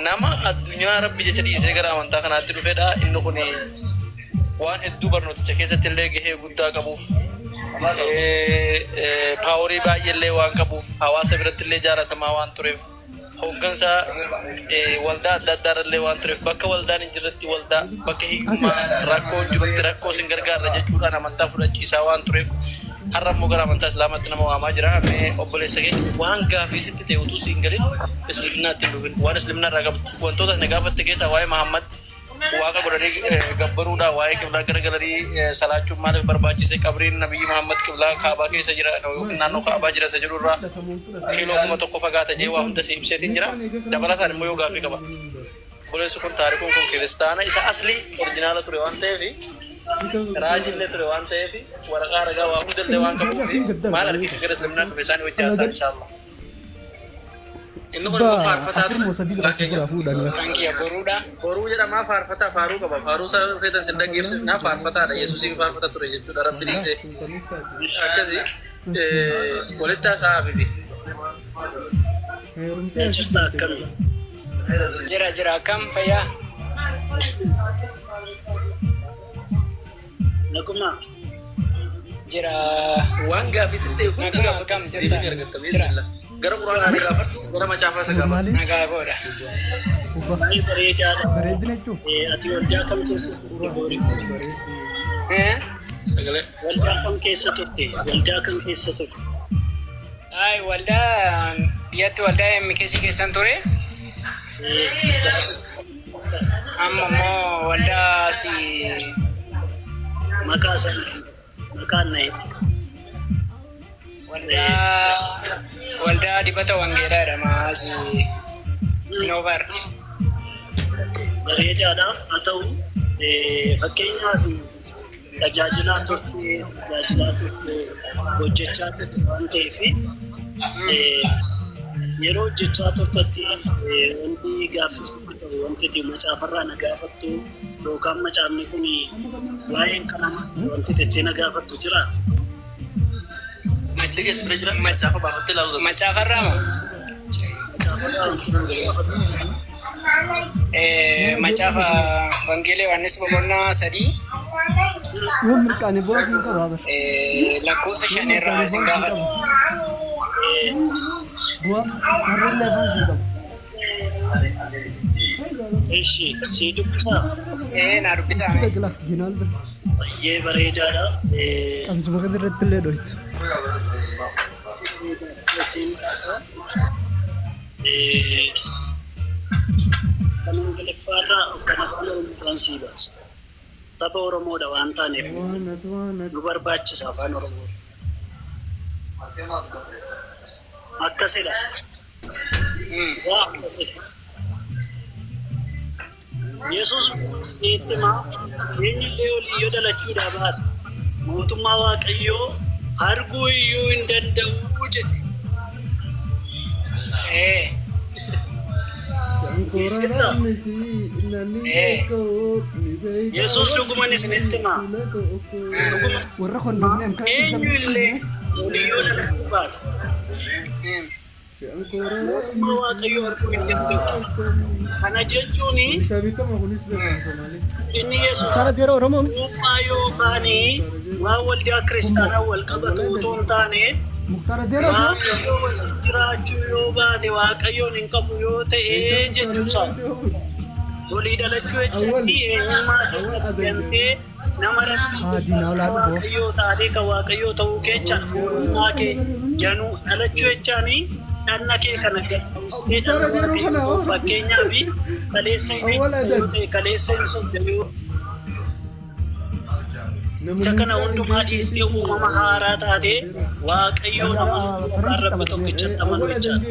Nama addunyaa Rabbi jecha dhiisee gara amantaa kanaatti dhufedha. Inni kun waan hedduu barnooticha keessatti illee gahee guddaa qabuuf, paaworii baay'ee illee waan qabuuf, hawaasa biratti illee jaalatamaa waan tureef, hooggansa waldaa adda addaa irra illee waan tureef, bakka waldaan hin jirretti waldaa, bakka hiyyummaa rakkoon jirutti rakkoo isin gargaarra jechuudhaan amantaa fudhachiisaa waan tureef, har'a immoo gara amantaa Islaamaatti nama waamaa jira. Mee obboleessa keenya, waan gaafii sitti ta'e utuu si hin galin Islaminaatti hin dhufin. Waan Islaminaa irraa qabdu wantoota na gaafatte keessaa waa'ee Mahammad waaqa godhanii gabbaruudha, waa'ee qiblaa garagalanii salaachuun maaliif barbaachise, qabriin Nabiyyi Muhammad qiblaa Kaabaa keessa jira yookiin naannoo Kaabaa jira isa jedhu irraa kiiloo 1000 fagaata jee waa hunda si ibseetiin jira. Dabalataan immoo yoo gaafii qaba. Obboleessi kun, taarikuun kun, kiristaana isa aslii orjinaala ture waan ta'eef, raajillee ture waan ta'eef, waraqaa ragaa waa hundallee waan qabuuf, maal argite gara Islaminaa dhufe isaanii wajji haasaa, inshaallah. Inni kun immoo faarfataa Afur moo sadii ture. Lakkoofsa biraa fuudhan. Maqaan kiyya Boruudha. Boruu jedhamaa, faarfataa, faaruu qaba. Faaruu isaa feetan sin dhaggeessifnaa, faarfataadha. Yesuusiin faarfata ture jechuudha, Rabbi dhiisee. Akkasi walitti haasaa, habibi. Heerumtee Jirta, akkami? Jira, jira, akkam, fayyaa? Naguma. Jira. Waan gaafii sitti ta'e hunda Naguma, gaafadhu. akkam jirta? Deebii ni argatta. Jira. Bismillah. Gara Quraanaa ni gaafadhu, gara macaafaa isa gaafadhu. Maali? Nagaa koodha. Ubba. Baay'ee bareedaadha. Bareedina jechuun. Ati waldaa kam keessa turte, Boori? Eh? Sagalee. Waldaa kam keessa turte? Waldaa kam keessa turte? Ay, waldaa biyyatti waldaa MKC keessan ture. Amma immoo waldaa si Maqaa sana, maqaan na himi. Waldaa Dibata Wangeelaa jedhama, asi Inoovar. Bareedaadha. Haa ta'u, fakkeenyaaf tajaajilaa turte, hojjechaa turte waan ta'eef, yeroo hojjechaa turtetti wanti gaaffii sitti ta'u, wanti ati macaafarraa na gaafattu yookaan macaafni kun waa'een kana wanti tettee na gaafattu jira? Maddi keessa bira jira, macaafa baafattee ilaaluu dandeessa. Macaafarraa moo? Macaafarraa wanti na gaafattu. Macaafa Wangeela Yohaannis boqonnaa 3 Yoo mirqaane bu'aa sun qaba bara. lakkoofsa 5 irraa isin gaafadha. Bu'aa harrallee afaan sii qaba. Ishi sii dubbisaa? Naa dubbisaa mee. Dhaqla ginaal bira. Baay'ee bareedaadha. Qabsuma kan irratti illee dhoytu. Siin kan Ingiliffaarraa kan Afaan Oromoodhaan sii baasa. Saba Oromoodha waan taaneef nu barbaachisa Afaan Oromoo. Akkasidha. Waa akkasidha. Yesuus itti himaa, eenyullee olii yoo dhalachuudhaa baate mootummaa Waaqayyoo arguu iyyuu hin danda'u jedhe. Yesuus dhuguman isinitti himaa. Dhuguma Warra kondomneem kan eenyu illee olii yoo dhalachuu baate mootummaa Waaqayyoo arguu hin danda'u. Kana jechuun inni Yesuus Kana yeroo Oromoo miti. cuuphaa yookaan waan waldaa kiristaanaa wal qabatu utuu hin taane, Muktaara Deeroo. Waaqayyo waliin jiraachuu yoo baate Waaqayyoon hin qabu yoo ta'e jechuusaa. Olii dhalachuu jechuun eenyummaa keessatti galtee nama Haadhi naa olaanoo. Waaqayyoo taatee kan Waaqayyoo ta'uu keechaan foonummaa kee januu dhalachuu jechaanii dhanna kee kana gadhiistee dhala Waaqayyoo ta'uu, fakkeenyaaf kaleessa hin yoo ta'e, kaleessa hin sobde yoo, isa kana hundumaa dhiistee uumama haaraa taatee Waaqayyoo nama yookaan Rabbi tokkichatti amanuu jechaadha.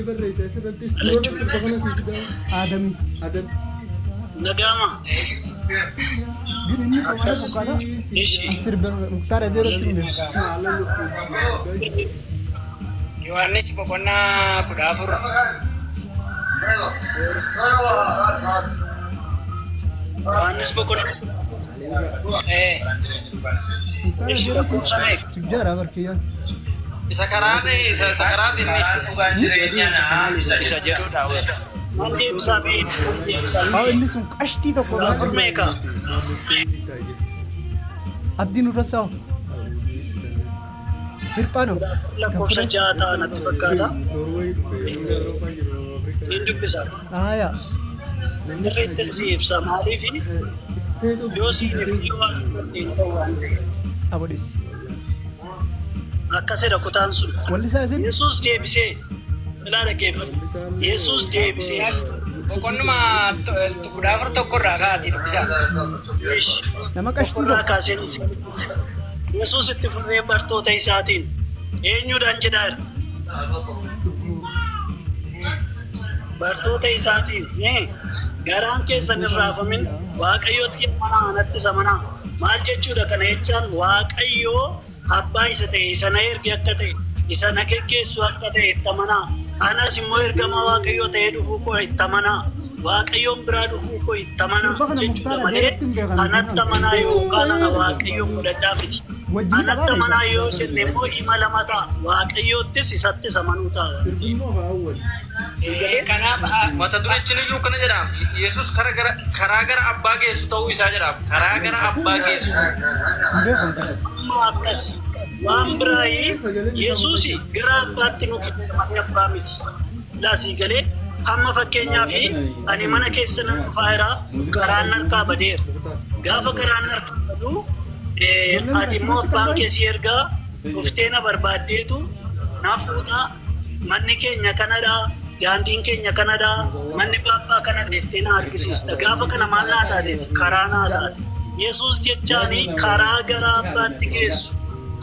Aadamii. Nagaama. Gin inni Somaalee fakkaata. Ishi. Sirba Muktaara Deerootti hin beeku. Yohaannis boqonnaa 14. Yohaannis boqonnaa Muktaara Ishi Deerootti lakkoofsa meeqa? sibjaara barkiyyaan. Isa karaa isa karaatiin Karaan dhugaan jireenyaa isa jedhudha. Nan deebisaa fi Haa inni sun qashtii tokko 14 meeqa? Abdiin nurra sa'a. Hirphaanoo. Lakkoofsa 6 ta'a natti fakkaata. Hin dubbisa. Aayaa. Sirriitti si ibsa maaliif yoo siin ibsi waan hin ta'u waan ta'eef. Abodis. Akkasidha kutaan sun. Wallisaa isin? Yesuus deebisee ilaa dhaggeeffadhu. Yesuus deebisee. Boqonnuma 14 tokkorraa ka'atii dubbisaa. Nama qashtii Irraa tokko. kaaseen Yesuus itti fufee bartoota isaatiin eenyuudhaan jedhaa jira? Bartoota isaatiin garaan keessan hin raafamin, Waaqayyootti amanaa, anattis amanaa. Maal jechuudha kana jechaan? Waaqayyoo abbaa isa ta'e, isa na erge akka ta'e, isa na geggeessu akka ta'e itti amanaa. Anas immoo ergama Waaqayyoo ta'ee dhufuu koo itti amanaa. Waaqayyoon biraa dhufuu koo itti amanaa Sirba kana jechuudha Muktaara malee Adeeratti hin beekan. anatti amanaa yookaan ana Waaqayyoon godhadhaa miti. Wajjin Anatti taphaa amanaa yoo jenne immoo hima lama ta'a. Waaqayyoottis isattis amanuu ta'a. Kanaaf Mata dureechi iyyuu kana jedhama. Yesuus karaa gara abbaa geessu ta'uu isaa jedhama. Karaa gara abbaa geessu. Hin beekan kanas. Amma akkas waan biraayii Yesuus gara abbaatti nu kenna malee abbaa miti. Laasii galee hamma fakkeenyaa fi ani mana keessa nan dhufaa jira, karaan harkaa badeera. Gaafa karaan harkaa badu ati immoo abbaan kee si ergaa dhuftee na barbaaddeetu na fuutaa, manni keenya kanadhaa, daandiin keenya kanadhaa, manni baabbaa kanadha jettee na argisiista. Gaafa kana maal naa taateeti? Karaa naa taate. Yesuus jechaani karaa gara abbaatti geessu.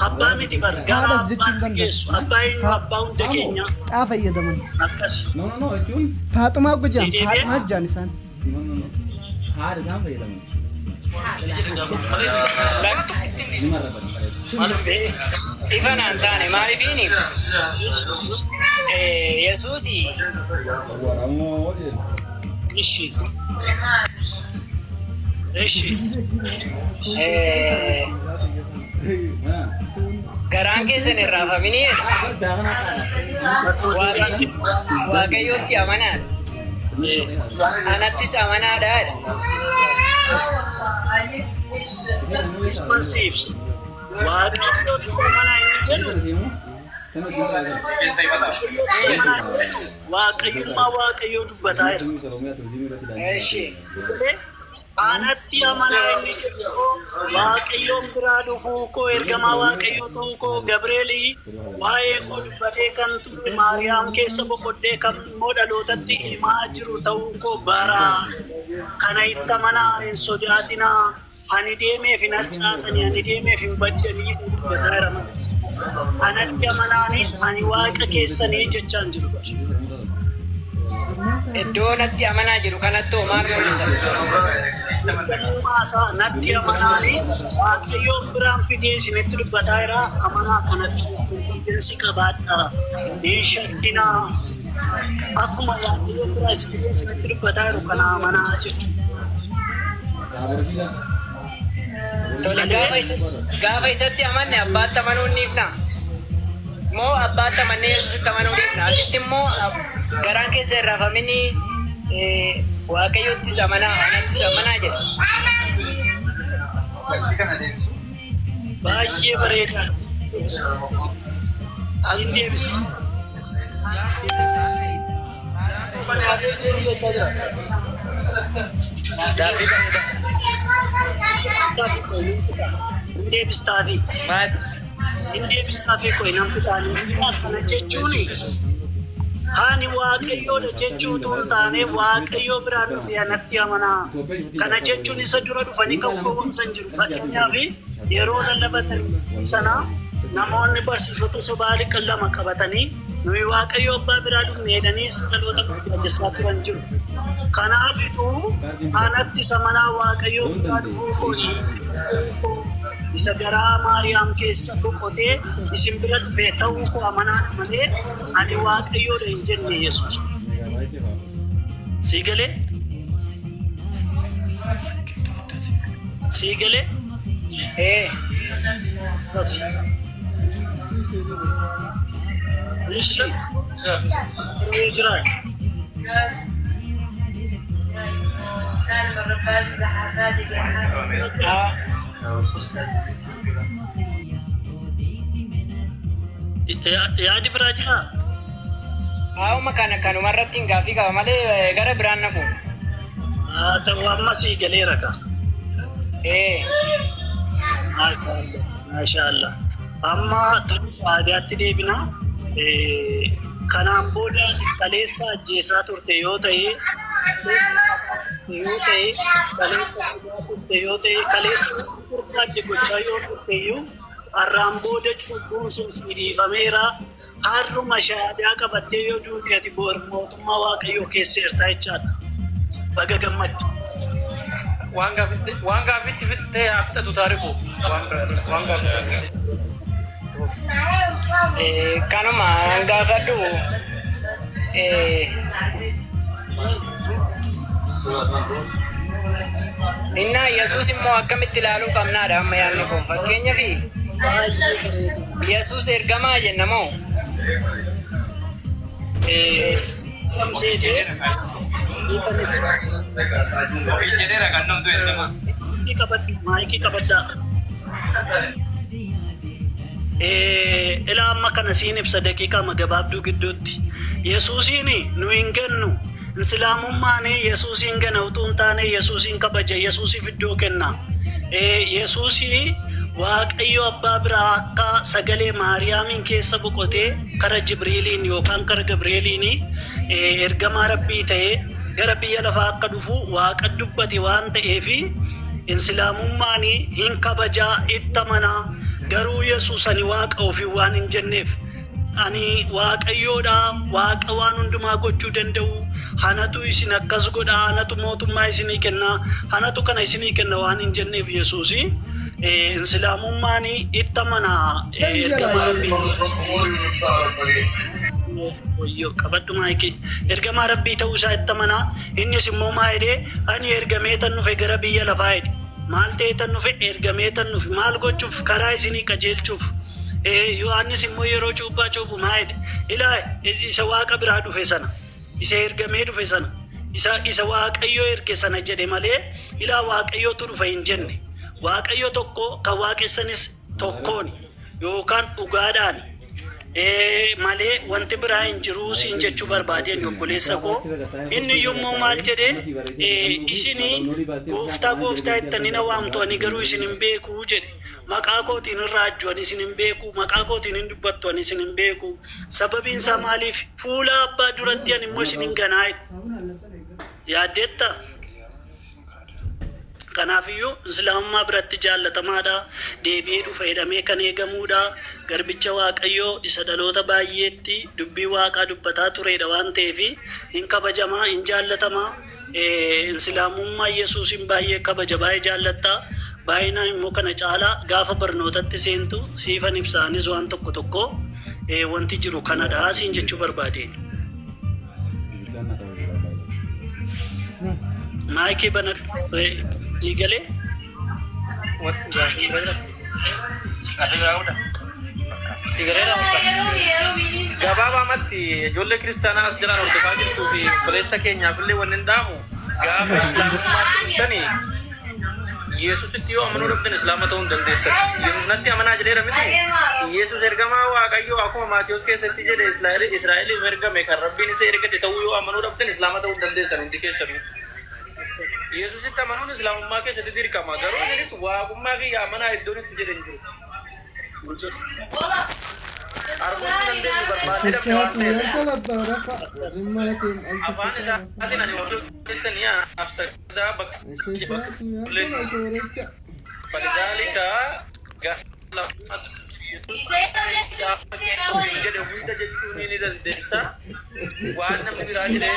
Abbaa miti bar, gara Haadhas jechuun abbaatti danda'a. geessu. Abbaa eenyu? Abbaa hunda keenya. Xaa fayyadaman. Akkas. No, no, no, jechuun Faaxumaa gojaan. Si deebi'ee? Faaxumaa jaan isaan. no, no, no. Haadha isaan fayyadaman. Waan tokko ittiin dhiisu. Nima irra bareeda. Ifa naan taane maaliifiini Yesuusi Waramoo jedhu. Ishi. Ishi. Garaan keessan hin raafaminii Bartoota isaatiin. Waaqayyootti amanaa, anattis amanaadha jedha. Isuma si ibsa. Waaqayyootti amanaa inni jedhu Waaqayyummaa Waaqayyoo dubbataa jira. Ishi. Anatti amanaa inni jedhu Waaqayyoon biraa dhufuu koo, ergamaa Waaqayyoo ta'uu koo, Gabreelii waa'ee koo dubbatee kan ture, Maariyaam keessa boqodhee kan immoo dhalootatti himaa jiru ta'uu koo baraa. Kana itti amanaa, hin sodaatinaa. Ani deemeef hin harcaatanii, ani deemeef hin baddanii dubbataa jira malee. Anatti amanaanii ani Waaqa keessanii jechaan jiru. Iddoo natti amanaa jiru kanatti hoo maal mul'isa? Ergamummaa isaa natti amanaanii Waaqayyoon biraan fidee isinitti dubbataa jira. Amanaa, kanatti confidence qabaadhaa. Hin shakkinaa. Akkuma Waaqayyoon biraa isin fidee isinitti dubbataa jiru kana amanaa jechuudha. Tole, gaafa isatti amanne abbaatti amanuu ni dhiifna? Moo abbaatti amannee Yesuusitti amanuu dhiifna? Asitti immoo garaan keessa hin raafaminii, Waaqayyoottis amanaa, anattis amanaa jedha. Baay'ee bareedaadha. Hin deebisa. Gaaffii bareedaa. Hin deebistaafi. Maal? Hin deebistaafi qo'i nan fixaanii. Kana jechuun ani Waaqayyoodha jechuu utuu hin taane Waaqayyoo biraa dhufe, anatti amanaa. Kana jechuun isa dura dhufanii kan gowwoomsan jiru. Fakkeenyaaf yeroo lallabatan sana namoonni barsiisota sobaa liqan lama qabatanii nuyi Waaqayyo abbaa biraa dhufne jedhanii dhaloota gaggeessaa turan jiru. Kanaafituu anatti amanaa, Waaqayyoo biraa dhufuu koo, isa garaa Maariyaam keessa boqotee isin bira dhufe ta'uu koo amanaa malee ani Waaqayyoodha hin jenne Yesuus. Sii galee? Sii galee? Ee. Bas. Ishi. Jira. Yaadi biraa jiraa? Haa'uma kana kanumarratti hin gaaffii qaba malee gara biraan naqu. Haa ta'u amma sii galeera ka. Ee. Maashaallah. Amma tole shahaadaatti deebina. Kanaan booda kaleessa ajjeesaa turte yoo ta'e yoo ta'e kaleessa turte yoo ta'e kaleessa furkaadde gochaa yoo turte iyyuu har'aan booda cubbuun sun si dhiifameera. Har'uma shahaadaa qabattee yoo duute ati mootummaa Waaqayyoo keessa jirta jechaadha. Baga gammadde. Waan gaaffitti fixxee haa fixatu taariku. Waan gaaffitti. Kanuma gaafadhu. Innaa Yesuus immoo akkamitti ilaaluu qabnaadha amma yaadni kun fakkeenyaaf Yesuus ergamaa jenna moo? Maayikii qabaddaa. Ilaa amma kana siin ibsa daqiiqaa gabaabduu gidduutti. Yesuusiin nu hin gannu. Islaamummaan Yesuusiin gana utuu hin taane Yesuusiin kabaja Yesuusiif iddoo kenna. Yesuusii Waaqayyo abbaa biraa akka sagalee Maariyaamiin keessa boqotee kara Jibriiliin yookaan kara Gabri'eeliin ergamaa Rabbii ta'ee gara biyya lafaa akka dhufu Waaqa dubbate waan ta'eef Islaamummaan hin kabajaa itti amanaa garuu Yesuus ani Waaqa ofii waan hin jenneef ani Waaqayyoodha Waaqa waan hundumaa gochuu danda'u hanatu isin akkas godha hanatu mootummaa isinii kenna hanatu kana isinii kenna waan hin jenneef Yesuus Islaamummaan itti amanaa ergamaa Rabbii qabadhu maayikii ergamaa Rabbii ta'uu isaa itti amanaa innis immoo maa jedhee ani ergamee tan dhufe gara biyya lafaa jedhe maal ta'ee tan dhufe ergamee tan dhufe maal gochuuf karaa isinii qajeelchuuf Yohaannis immoo yeroo cuuphaa cuuphu maa jedhe ilaa isa Waaqa biraa dhufe sana isa ergamee dhufe sana isa Waaqayyo erge sana jedhe malee ilaa Waaqayyootu dhufe hin jenne Waaqayyo tokko kan waaqessanis tokkoon yookaan dhugaadhaan malee wanti biraa hin jiru siin jechuu barbaadeen obboleessa koo inni yommuu maal jedhee isinii gooftaa gooftaa jettanii na waamtu ani garuu isin hin beeku jedhe maqaa kootiin hin raajju ani isin hin beeku maqaa kootiin hin dubbattu ani isin hin beeku sababiin isaa maaliif fuula abbaa duratti ani immoo isin hin ganaa yaaddeetta. Kanaafiyyuu Islaamummaa biratti jaallatamaadha. Deebi'ee dhufa jedhamee kan eegamuudha. Garbicha Waaqayyoo isa dhaloota baay'eetti dubbii Waaqaa dubbataa turedha waan ta'eef hin kabajamaa, hin jaallatamaa. Islaamummaa Yesuusin baay'ee kabaja, baay'ee jaallatta. Baay'inaan immoo kana caalaa gaafa barnootatti seentu siifan ibsaanis waan tokko tokko wanti jiru kanadha siin jechuu barbaadeen. Maayikii banadhu. Diigalee. Gabaabamatti ijoollee kiristaanaa as jiran hordofaa jirtuu fi obboleessa keenyaaf illee wanni hin dhaamu gaafa islaamummaatti dhuftanii Yesuusitti yoo amanuu dhabdan islaama ta'uu hin dandeessan. Yesuus natti amanaa jedheera miti. Yesuus ergamaa Waaqayyoo akkuma Maatiyos keessatti jedhe Israa'eliif ergame kan Rabbiin isa ergate ta'uu yoo amanuu dhabdan islaama ta'uu hin dandeessan hundi keessanuu. Yesuusitti amanuun islaamummaa keessatti dirqama. Garuu innis waaqummaa kiyya amanaa iddoon itti jedhe hin jiru. Arguun hin dandeenyu barbaadee dhabne waan ta'eef. Afaan isaatiin ani hordofuu keessanii anaaf sagadaa bakka falidaalika jedhe hunda jechuun ni dandeessa. Waan namni biraa jedhee